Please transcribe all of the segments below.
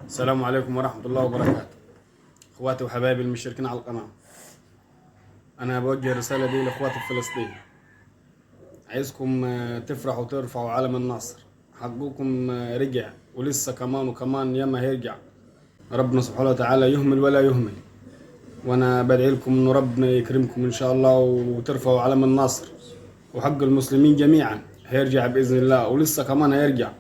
السلام عليكم ورحمة الله وبركاته. اخواتي وحبايبي المشتركين على القناة، انا بوجه الرسالة دي لاخواتي في فلسطين. عايزكم تفرحوا وترفعوا علم النصر، حقكم رجع ولسه كمان وكمان ياما هيرجع. ربنا سبحانه وتعالى يهمل ولا يهمل، وانا بدعي لكم انه ربنا يكرمكم ان شاء الله وترفعوا علم النصر، وحق المسلمين جميعا هيرجع باذن الله ولسه كمان هيرجع،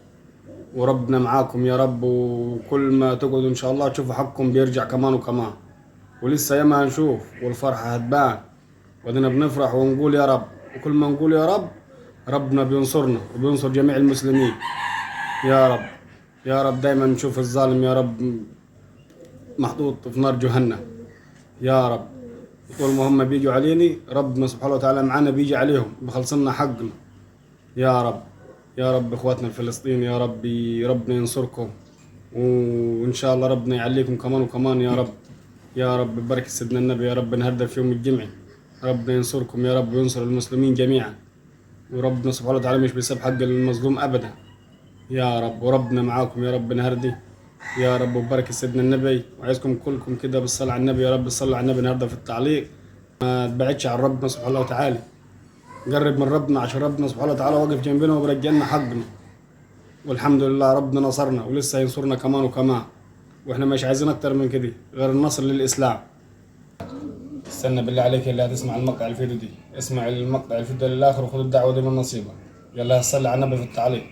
وربنا معاكم يا رب. وكل ما تقعدوا ان شاء الله تشوفوا حقكم بيرجع كمان وكمان، ولسه ياما هنشوف والفرحة هتبان، وادينا بنفرح ونقول يا رب، وكل ما نقول يا رب ربنا بينصرنا وبينصر جميع المسلمين يا رب. يا رب دايما نشوف الظالم يا رب محطوط في نار جهنم يا رب. طول ما هم بيجوا عليني ربنا سبحانه وتعالى معانا بيجي عليهم بخلصنا حقنا يا رب. يا رب اخواتنا الفلسطين يا رب ربنا ينصركم، وان شاء الله ربنا يعليكم كمان وكمان يا رب. يا رب ببركة سيدنا النبي يا رب النهارده في يوم الجمعة ربنا ينصركم يا رب وينصر المسلمين جميعا، وربنا سبحانه وتعالى مش بيسيب حق المظلوم ابدا يا رب. وربنا معاكم يا رب النهارده يا رب وبركة سيدنا النبي. وعايزكم كلكم كده بالصلاة على النبي يا رب، صلوا على النبي النهارده في التعليق، ما تبعدش عن ربنا سبحانه وتعالى، قرب من ربنا عشان ربنا سبحانه وتعالى واقف جنبنا وبرجع لنا حقنا، والحمد لله ربنا نصرنا ولسه هينصرنا كمان وكمان، واحنا مش عايزين اكتر من كده غير النصر للاسلام. استنى بالله عليك اللي هتسمع المقطع الفيديو دي، اسمع المقطع الفيديو للاخر وخد الدعوة دي من نصيبك. يلا صلي على النبي في التعليق.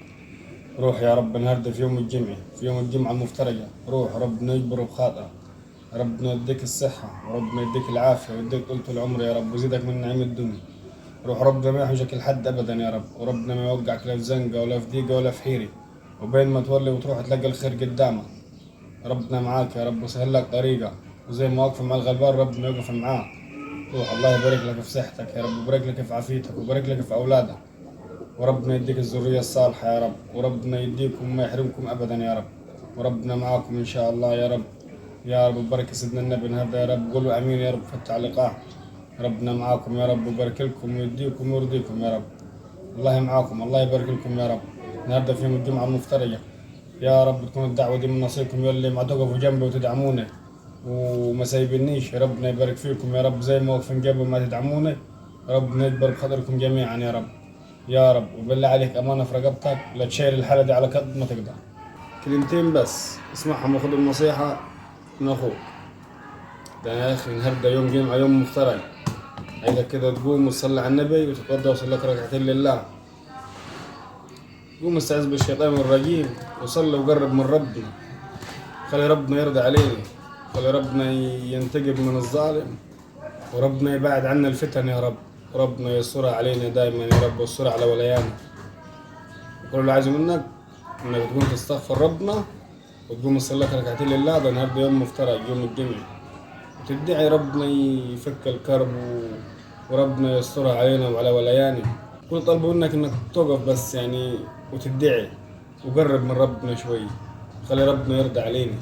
روح يا رب النهارده في يوم الجمعة، في يوم الجمعة المفترجه، روح ربنا يجبر بخاطرك، ربنا يديك الصحة وربنا يديك العافية ويديك طولة العمر يا رب ويزيدك من نعيم الدنيا. روح ربنا ما يحوجك لحد ابدا يا رب، وربنا ما يوقعك لا في زنقه ولا في ضيقه ولا في حيره، وبين ما تولي وتروح تلاقي الخير قدامك. ربنا معاك يا رب وسهل لك طريقه، وزي ما واقف مع الغلبان ربنا يقف معاك. روح الله يبارك لك في صحتك يا رب، ويبارك لك في عافيتك، ويبارك لك في اولادك، وربنا يديك الذرية الصالحة يا رب، وربنا يديكم ما يحرمكم ابدا يا رب، وربنا معاكم ان شاء الله يا رب. يا رب ببركة سيدنا النبي النهارده يا رب، قولوا امين يا رب في التعليقات. ربنا معاكم يا رب ويبارك لكم ويديكم ويرضيكم يا رب. الله معاكم، الله يبارك لكم يا رب. النهارده في يوم الجمعة المفترجه يا رب تكون الدعوة دي من نصيبكم، يا اللي ما تقفوا جنبي وتدعموني وما سايبنيش، ربنا يبارك فيكم يا رب. زي ما واقفين جنبي وما تدعموني ربنا يجبر بخاطركم جميعا يا رب يا رب. وبالله عليك امانه في رقبتك لا تشيل الحالة دي على قد ما تقدر. كلمتين بس اسمعهم وخذوا النصيحة من اخوك ده يا اخي. النهارده يوم جمعه، يوم مفترج، عايزك كده تقوم وتصلي على النبي وتتوضا وتصلي لك ركعتين لله. قوم استعذ بالشيطان الرجيم وصلي وقرب من ربنا، خلي ربنا يرضى علينا، خلي ربنا ينتقم من الظالم، وربنا يبعد عنا الفتن يا رب، وربنا يسترها علينا دايما يا رب ويسترها على وليانا. كل اللي عايزه منك انك تقوم تستغفر ربنا وتقوم تصلي لك ركعتين لله. ده النهارده يوم مفترج، يوم الجمعة، وتدعي ربنا يفك الكرب وربنا يسترها علينا وعلى وليانا. كل طلبه منك انك تقف بس يعني وتدعي وقرب من ربنا شوي، خلي ربنا يرضى علينا.